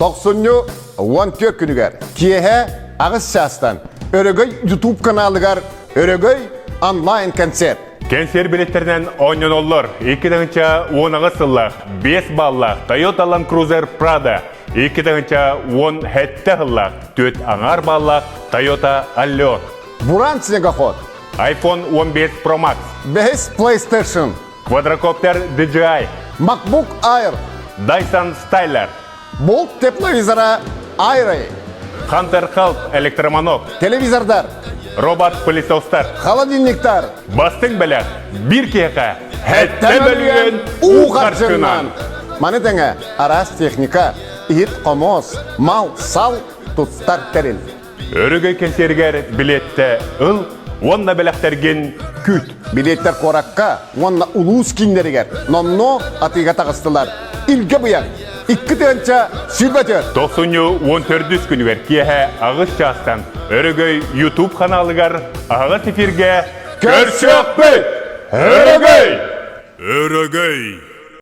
Тохсунньу 14 күнүгэр киэһэ аҕыс чаастан Өрөгөй YouTube каналыгар Өрөгөй онлайн-концерт. Кэнсиэр билеттэринэн оонньоноллор. 2018 сыллаах 5 баллаах Toyota Land Cruiser Prado, 2017 сыллаах 4 аҥаар баллаах Toyota Allion. Буран снегоход. iPhone 15 Pro Max. Бэһис PlayStation. Квадрокоптер DJI. MacBook Air. Dyson Styler. Болт тепловизора Айрой. Hunter Health электроманок. Телевизордар. Робот-пылесостар. Холодильниктар. Бастыҥ бэлэх биир киһиэхэ сэттэ мөлүйүөн уу харчынан. Маны тэҥэ араас техника, иһит-хомуос, мал-сал туттар тэрил. Өрөгөй кэнсиэригэр билиэттэ ыл уонна бэлэхтэргин күүт. Билиэттэр куоракка уонна улуус кииннэригэр номнуо атыыга таҕыстылар. Илгэ быйаҥ 2 024. Тохсунньу 14 күнүгэр киэһэ аҕыс чаастан Өрөгөй YouTube ханаалыгар аһаҕас эфиргэ көрсүөхпүт! Өрөгөй! Өрөгөй!